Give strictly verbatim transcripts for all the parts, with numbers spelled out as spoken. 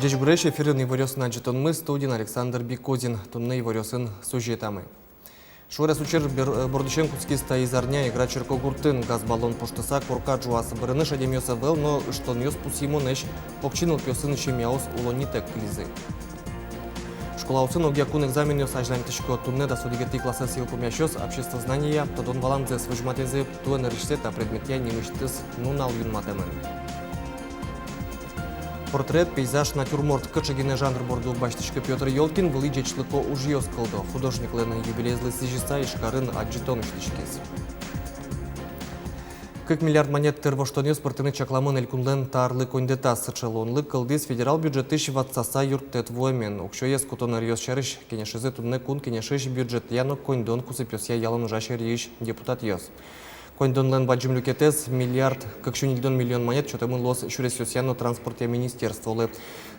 Ӟечбуресь! Эфирын иворъёсын адӟытонмы, студиын Александр Бикузин. Туннэ иворъёсын сюжетамы. Шуэрес учыр бер-, э, бордысен кутскиз таиз арня Эгра черкогуртын. Газ баллон пуштыса корка ӝуаз. Бырыны шедемъёс ӧвӧл, но ыштонъёс пусйымонэсь. Покчи нылпиосын семьяос улоннитэк кылизы. Школаосын огъякун экзаменъёс азьланьтӥсько. Туннэ дас одӥгетӥ классэз йылпумъясьёс обществознание тодон-валанзэс возьматӥзы. Туэ нырысьсэ та предметъя нимысьтыз нунал юнматэмын. Портрет, пейзаж, натюрморт — кыӵе гинэ жанр борды уг басьтӥськы Пётр Ёлкин, вылӥ ӟечлыко ужъёс кылдо. Художниклэн юбилеезлы сӥзьыса Ижкарын адӟытон усьтӥськиз. Кык миллиард манет тыр воштонъёс пыртыны чакламын элькунлэн та арлы коньдэтаз. Сыӵе луонлык кылдӥз федерал бюджетысь ватсаса юрттэт вуэмен. Уксёез кутон ӧръёс сярысь кенешизы туннэ Кун Кенешысь бюджетъя но коньдон кусыпъёсъя ялан ужась ӧръёсысь депутатъёс. Коньдонлэн бадӟым люкетэз, миллиард кык сю ньыльдон миллион манет, сётэмын луоз сюресъёсъя но транспортъя министерстволы.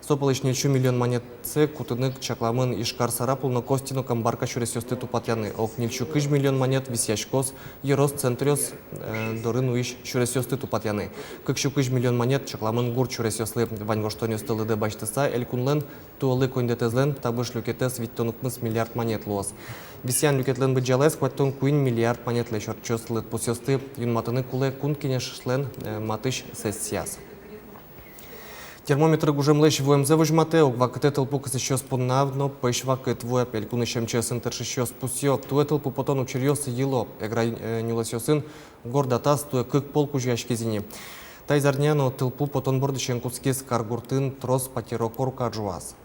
Со пӧлысь ньыль сю миллион манетсэ кутыны чакламын Ижкар, Сарапул но Костино, Камбарка сюресъёсты тупатъяны. Ог ньыль сю кызь миллион манет висъяськоз ёрос центръёс, э, доры нуись сюресъёсты тупатъяны. Кык сю кызь миллион манет чакламын гурт сюресъёслы. Вань воштонъёсты лыдэ басьтыса, элькунлэн туэлы коньдэтэзлэн табыш люкетэз витьтон укмыс миллиард манет луоз. Висъян люкетлэн быдӟалаез куатьтон куинь миллиард манетлэсь ортчоз. Лыдпусъёсты юнматыны кулэ Кун Кенешлэн, э, матысь сессияз. Термометр гужемлэсь вуэмзэ возьматэ. Ог вакытэ тылпу кысӥсьёс понна но пӧсь вакыт вуэ. Элькунысь МЧС-ын тыршисьёс пусъё: туэ тылпу потон учыръёс йыло. Эгра, э, нюлэсъёсын горд атас туэ кык пол кузёяськиз ини. Таиз арня но тылпу потон бордысен кутскиз. Каргуртын трос патеро корка ӝуаз.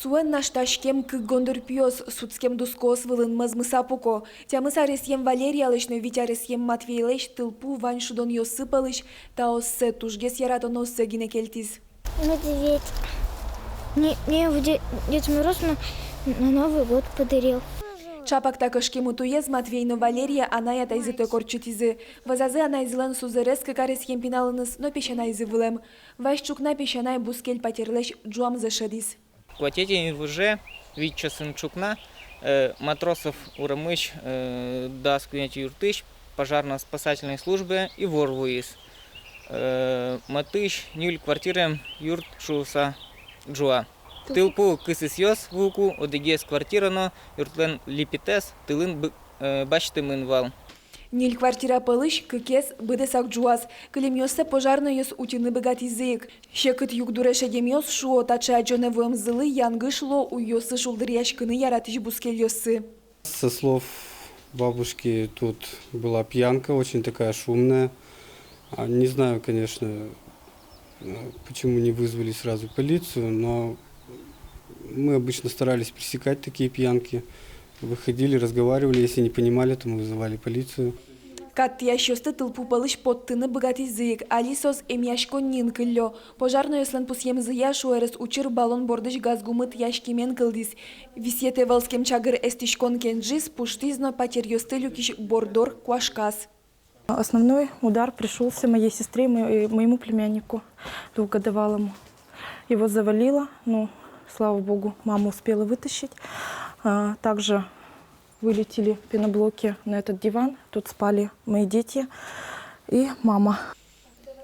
Суэн наштаськем кык гондырпиос сутскем дускоос вылын мӧзмыса пуко. Тямыс аресъем Валериялэсь но вить аресъем Матвейлэсь тылпу вань шудонъёссы пӧлысь таоссэ, тужгес яратонооссэ гинэ кельтӥз. Медведь. Мне, мне его Де-, Дед Мороз на, на Новый год подарил. Чапак та кышкыт уез Матвей но Валерия анай-атайзы тӧк ортчытӥзы. Вӧзазы анайзылэн сузэрез кык аресъем пиналыныз но песянайзы вылэм. Вазь ӵукна песянай бускель патерлэсь ӝуамзэ шӧдӥз. Куатетӥ инвожое вить часын ӵукна, э, Матросов урамысь, э, дас куинетӥ юртысь пожарно-спасательной службае ивор вуиз. Э, матысь ньыль квартираем юрт шуыса ӝуа. Тылпу кысӥсьёс вуыку одӥгез квартира но юртлэн липетэз тылын бы-, э, басьтэмын вал. Ньыль квартира пӧлысь кыкез быдэсак ӝуаз. Кылемъёссэ пожарнойёс утьыны быгатӥзы ик. Секыт югдуре шедемъёс шуо, таӵе адӟонэ вуэмзылы янгыш луо уйёсы шулдыръяськыны яратӥсь бускельёссы. Со слов бабушки, тут была пьянка, очень такая шумная. А, не знаю, конечно, почему не вызвали сразу полицию, но мы обычно старались пресекать такие пьянки. Выходили, разговаривали, если не понимали, то мы вызывали полицию. Кат тӥясьёсты тылпу пӧлысь поттыны быгатӥзы ик, али соос эмъяськонниын кыллё. Пожарнойёслэн пусъемзыя, шуэрес учыр баллон бордысь газ гумы тӥяськемен кылдӥз. Висъетэ вӧлскем чагыр эстӥськон кенжиз, пуштӥз но патеръёсты люкись борддор куашказ. Основной удар пришёлся моей сестре и мо-, и моему племяннику двухгодовалому. Его завалило, но, слава богу, мама успела вытащить. А, также вылетели пеноблоки на этот диван. Тут спали мои дети и мама.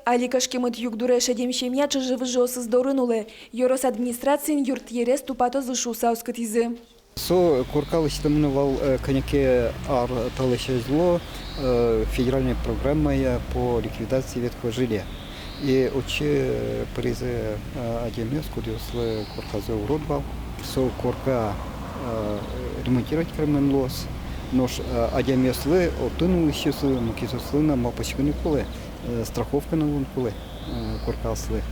Али кышкыт югдуре шедем семья чыжы-выжыосыз дорын улэ. Ёрос администрациын юртъерез тупатозы шуыса оскытӥзы. Со корка лэсьтэмын вал, э, кӧня ке ар талэсь азьло, э, федеральной программая по ликвидации ветхого жилья. И отчы, э, пыризы, э, адямиос, кудъёслэн корказы урод вал. Со корка, э, ремонтировать каремын луоз. Нош, э, адямиослы, отын улӥсьёслы, мукетъёслы но малпаськыны кулэ, э, страховка но луыны кулэ, э, коркаослы.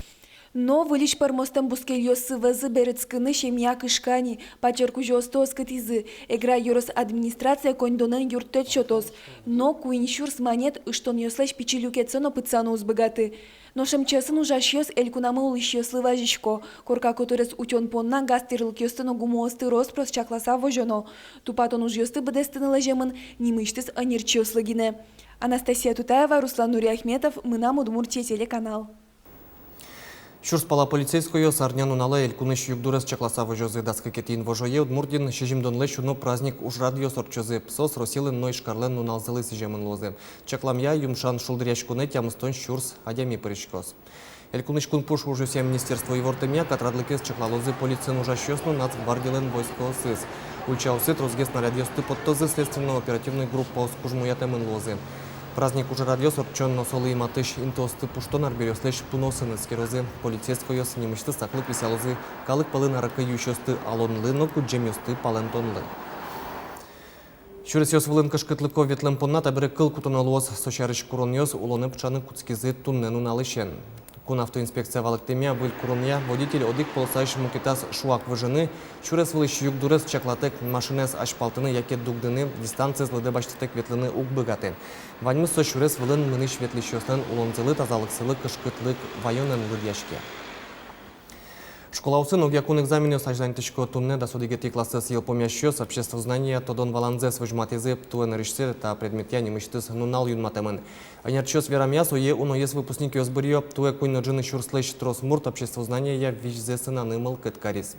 Но выльысь пӧрмостэм бускельёссы вӧзы берытскыны семья кышка ни. Патер кузёосты оскытӥзы: Эгра ёрос администрация коньдонэн юрттэт сётоз, но куинь сюрс манет ыштонъёслэсь пичи люкетсэ но пытсаны уз быгаты. Нош МЧС-ын ужасьёс элькунамы улӥсьёслы вазисько: корка котырез утён понна газ тирлыкъёсты но гумыосты рос-прос чакласа возёно. Тупатон ужъёсты быдэстыны лэземын нимысьтыз ӧнерчиослы гинэ. Анастасия Тутаева, Руслан Нуриахметов, «Мынам Удмуртие» телеканал. Сюрс пала полицейскойёс арнянуналэ элькунысь югдурез чакласа возёзы. Дас кыкетӥ инвожое Удмуртиын сизьымдонлэсь уно праздник ужрадъёс ортчозы. Соос Россилэн но Ижкарлэн нуналзылы сӥземын луозы. Чакламъя, юмшан шулдыръяськонэ тямыстон сюрс адями пыриськоз. Элькунысь кунпуш ужъёсъя министерство ивортэмъя, катрадлыкез чаклалозы полициын ужасьёс но Нацгвардилэн войскоосыз. Ульчаосы тросгес снарядъёсты поттозы, следственно-оперативной группаос кужмоятэмын луозы. Праздник ужрадъёс ортчон но солы матысь интыосты пуштон арбериослэсь пуныосын эскерозы. Полицейскойёс нимысьтыз саклык висъялозы калык пӧлын аракы юисьёсты алонлы но кудӟемъёсты палэнтонлы. Сюресъёс вылын кышкытлыко ветлэм понна табере кыл кутоно луоз. Со сярысь куронъёс улонэ пыӵаны кутскизы туннэ нуналысен. Кун автоинспекция валэктэмъя, выль куронъя водитель одӥг полосаысь мукетаз шуак выжыны, сюрес вылысь югдурез чаклатэк машинаез азьпалтыны яке дугдыны, дистанциез лыдэ басьтытэк ветлыны уг быгаты. Ваньмыз со сюрес вылын мынӥсь-ветлӥсьёслэн улонзылы, тазалыксылы кышкытлык ваёнэн лыдъяське. Школаосын огъякун экзаменъёс азьланьтӥсько. Туннэ дас одӥгетӥ классэз йылпумъясьёс обществознаниея тодон-валанзэс возьматӥзы. Туэ нырысьсэ та предметъя нимысьтыз нунал юнматэмын. Ӧнерчиос верамъя, сое уноез выпускникъёс быръё. Туэ куинь но ӝыны сюрслэсь трос мурт обществознаниея визьзэ сынаны мылкыд кариз.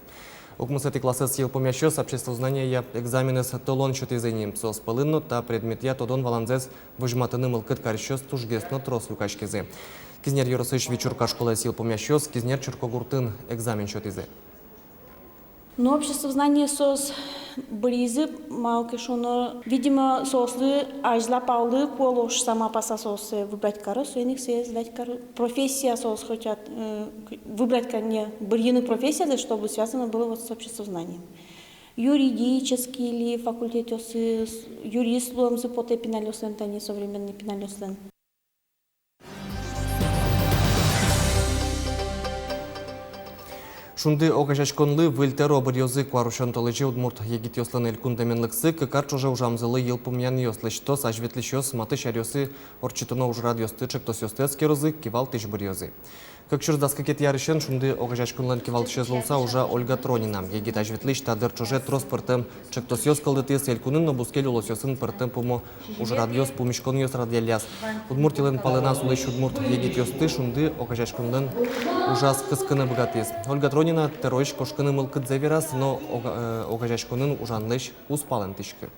Укмысэтӥ классэз йылпумъясьёс обществознаниея экзаменэз толон сётӥзы ни. Соос пӧлын но та предметъя тодон-валанзэс возьматыны мылкыд карисьёс тужгес но трос люкаськизы. Кизнер ёросысь Вечурка школаез йылпумъясьёс Кизнер черкогуртын экзамен сётӥзы. Но обществознание соос быръизы, малы ке шуоно, видимо, соослы азьлапаллы кулэ шуса, ма, паса соос выбрать каро, соин ик сое сдать каро. Профессия соос хотят, э, к-, выбрать каро, не, быръыны профессиязэс, чтобы связано было вот с обществознанием. Юридический ли факультетъёсыз, юрист луэмзы потэ пиналъёслэн, тани современный пиналъёслэн. «Шунды» огазеяськонлы выль тӧро быръёзы. Куарусён толэзе удмурт егитъёслэн элькун дэменлыксы, кык ар ӵоже ужамзылы йылпумъянъёс лэсьтоз. Азьветлӥсьёс матысь аръёсы ортчытоно ужрадъёсты, ӵектосъёсты эскерозы, кивалтӥсь быръёзы. Кык сюрс дас кыкетӥ арысен «Шунды» огазеяськонлэн кивалтӥсез луыса ужа Ольга Тронина. Егит азьветлӥсь та дыр ӵоже трос пӧртэм ӵектосъёс кылдытӥз, элькунын но бускель улосъёсын пӧртэм пумо ужрадъёс, пумиськонъёс радъялляз. Удмуртилэн палэназ улӥсь удмурт егитъёсты «Шунды» огазеяськонлэн ужаз кыскыны быгатӥз. Ольга Тронина тӧроысь кошкыны мылкыдзэ вераз, но ога-, э, огазеяськонын ужанлэсь уз палэнтӥськы.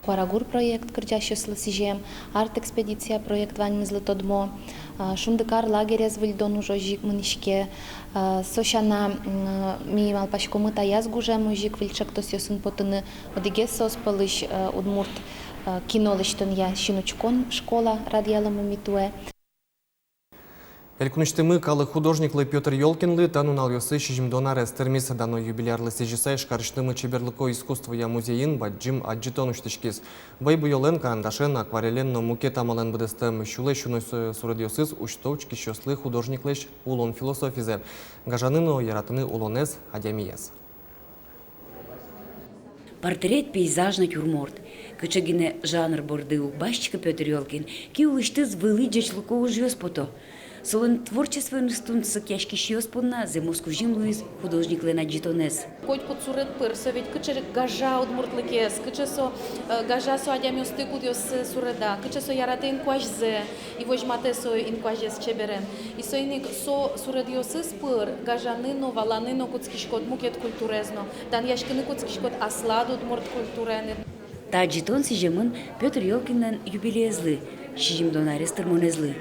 Куарагур проект кырӟасьёслы сӥзем, арт-экспедиция проект ваньмызлы тодмо, а, «Шундыкар» лагерез выльдон уж озьы ик мынӥське, а, со сяна, м, ми малпаськомы таяз гужем озьы ик выль ӵектосъёсын потыны. Одӥгез соос пӧлысь, а, удмурт, а, кино лэсьтонъя синучкон школа радъяломы ми туэ. Элькунысьтымы калык художниклы Пётр Ёлкинлы та нуналъёсы сизьымдон арес тырмиз. Дано юбилей арлы сӥзьыса Ижкарысьтымы чеберлыко искусствоя музейын бадӟым адӟытон усьтӥськиз. Вӧй буёлэн, карандашен, акварелен но мукет амалэн быдэстэм сюлэсь уно суредъёсыз усьто учкисьёслы художниклэсь улон философизэ: гажаны но яратыны улонэз, адямиез. Портрет, пейзаж, натюрморт. Кыӵе гинэ жанр борды уг басьтӥськы Пётр Ёлкин, ки улысьтыз вылӥ ӟечлыко ужъёс пото. Солэн творчествоеныз тунсыкъяськисьёс понна зэмос кузьым луиз художниклэн адӟытонэз. Котькуд суред пыр со ведь кыӵе гажа удмуртлыкез, кыӵе со, э, гажа со адямиосты, кудъёссэ суреда, кыӵе со яратэ инкуазьзэ и возьматэ со инкуазез чеберен. И соин ик со суредъёсыз пыр гажаны но, валаны но кутскиськод мукет культураез но, данъяськыны кутскиськод аслад удмурт культураен. Та адӟытон сӥземын Пётр Ёлкинлэн юбилеезлы, сизьымдон арес тырмонэзлы.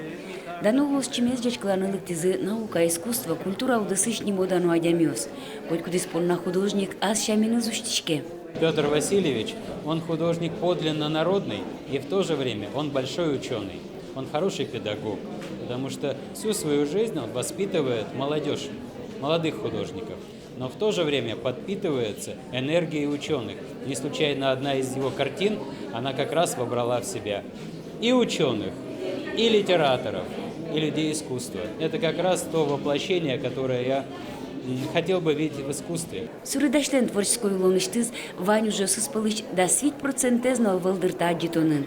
Дано улосчимес ӟечкыланы лыктӥзы наука, искусство, культура удысысь нимо-дано адямиос. Котькудӥз понна художник ас сяменыз усьтӥське. Пётр Васильевич, он художник подлинно народный, и в то же время он большой учёный. Он хороший педагог, потому что всю свою жизнь он воспитывает молодёжь, молодых художников, но в то же время подпитывается энергией учёных. Не случайно одна из его картин, она как раз вобрала в себя и учёных, и литераторов, и людей искусства. Это как раз то воплощение, которое я, м, хотел бы видеть в искусстве. Суредасьлэн творческой улонысьтыз вань ужъёсыз пӧлысь дас вить процентэз но ӧвӧл дыр та адӟытонын.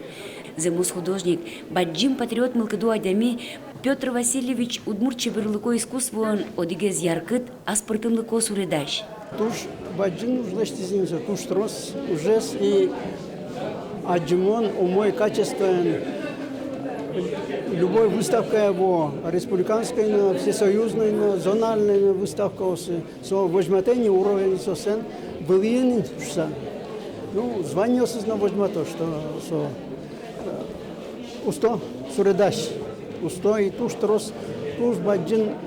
Зэмос художник, бадӟым патриот мылкыдо адями Пётр Васильевич удмурт чеберлыко искусствоын одӥгез яркыт, аспӧртэмлыко суредась. Туж бадӟым уж лэсьтӥз ини со, туж трос ужез, и адӟымон умой, качественной. Любой выставкае вуо, республиканской но, всесоюзной но, зональной но выставкаосы. Со возьматэ ини уровень, со сэн вылӥын ини шуса. Ну, званиосыз но возьмато, что со, э, усто суредась, усто и туж трос Туж бадӟым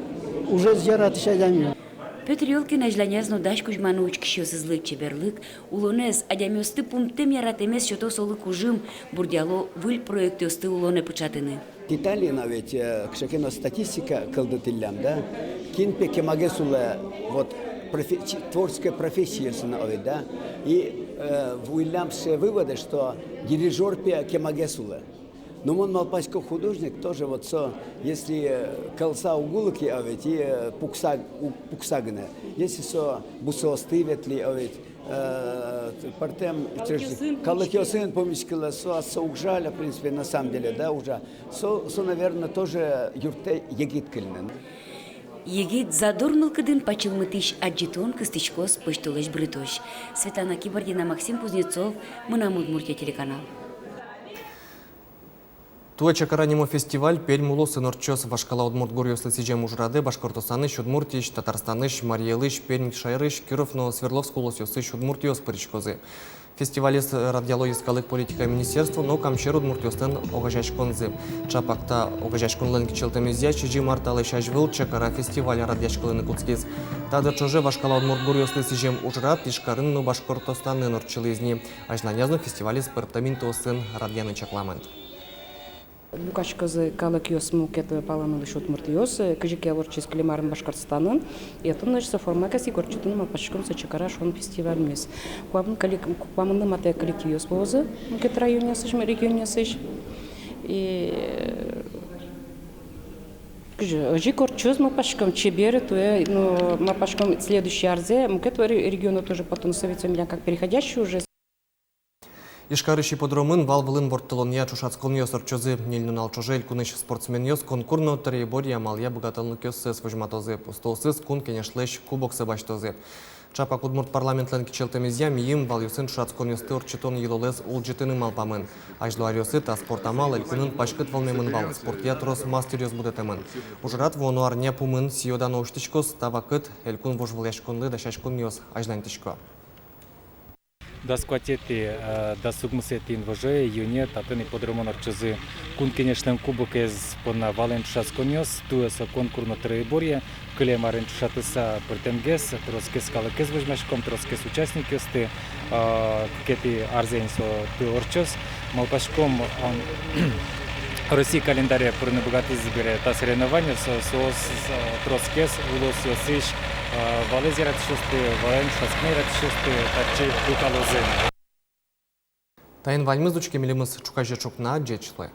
ужез яратӥсь адями. Пётр Ёлкин азьланяз но дась кузьманы учкисьёсызлы: чеберлык, улонэз, адямиосты пумтэм яратэмез сёто солы кужым, бурдъяло выль проектъёсты улонэ пыӵатыны. Италиын ведь, э, кыӵе ке но статистика кылдытӥллям, да? Кин пе кемагес улэ, вот, профе-, чи-, творческой профессиосын ведь, да? И, э, вуиллям сыӵе выводы, что дирижёр пе кемагес улэ. Но мон малпасько, художник тоже вот со, если, э, кӧлса уг улы ке, а ведь и, э, пукса, у-, пукса гинэ. Если со бусыосты ветлэ, а ведь, э, пӧртэм калыкъёсын, калыкъёсын пумиськылэ, со, со уг жаля, в принципе, на самом деле, да, уг жаля. Со, со, наверное, тоже юрттэ егит кыльын. Егит задор мылкыдын пачылмытӥсь адӟытон кыстӥськоз пӧсьтолэзь бырытозь. Светлана Кибардина, Максим Кузнецов, «Мынам Удмуртие» телеканал. Туэ «Чакара» нимо фестиваль Пермь улосын ортчоз. Вашкала удмурт гуръёслы сӥзем ужрадэ Башкортостанысь, Удмуртиысь, Татарстанысь, Марий Элысь, Пермь шаерысь, Киров но Свердловск улосъёсысь удмуртъёс пыриськозы. Фестивалез радъяло йӧскалык политикая министерство но Камсьӧр удмуртъёслэн огазеяськонзы. Чапак та огазеяськонлэн кичӧлтэмезъя сизьым ар талэсь азьвыл «Чакара» фестиваль радъяськылыны кутскиз. Та дыр ӵоже вашкала удмурт гуръёслы сӥзем ужрад Ижкарын но Башкортостанын ортчылӥз ни. Азьланяз но фестивалез пӧртэм интыосын радъяны чакламын. Люкаськозы калыкъёс, мукет палан улӥсь удмуртъёс, кызьы ке ортчиз кылем арын Башкортостанын. И отын нош со форматэз ик ортчытыны малпаськом со «Чакара» шуон фестивальмес. Куамын коллек-, куамынлы матэ коллективъёс вуозы мукет районъёсысь, регионъёсысь. И, э, кызьы, озьы ик ортчоз, малпаськом, чебер туэ, но малпаськом следующий арзэ мукет ре-, регионы тоже потоно, со ведь со милям как переходящий уже. Ижкарысь ипподромын вал вылын ворттылонъя ӵошатсконъёс ортчозы. Ньыль нунал ӵоже элькунысь спортсменъёс конкур но троеборья амалъя быгатонлыкъёссэс возьматозы. Устоосыз Кун Кенешлэсь кубоксэ басьтозы. Чапак удмурт парламентлэн кичӧлтэмезъя мийым валъёсын ӵошатсконъёсты ортчытон йылолэз улӟытыны малпамын. Азьло аръёсы та спорт амал элькунын паськыт вӧлмемын вал, спортъя трос мастеръёс будэтэмын. Ужрад вуоно арня пумын сӥё-дано усьтӥськоз. Та вакыт элькун вожвылъяськонлы дасяськонъёс азьланьтӥсько. Дас куатетӥ, э, дас укмысэтӥ инвожое, июне татын ипподромын ортчозы Кун Кенешлэн кубокез понна валэн ӵошатсконъёс. Туэ со конкур но троеборья, кылем арын ӵошатыса пӧртэмгес, тросгес калыкез возьмаськом, тросгес участникъёсты, э, кыкетӥ арзэ ини со туэ ортчоз. Малпаськом, ам, Россия календаре пырыны быгатӥз бере та соревнованиосы, соос, э, тросгес улосъёсысь, э, валэз яратӥсьёсты, валэн ӵошатскыны яратӥсьёсты татчы люкалозы. Таин ваньмыз. Учке милемыз ӵуказе ӵукна. Ӟеч луэ.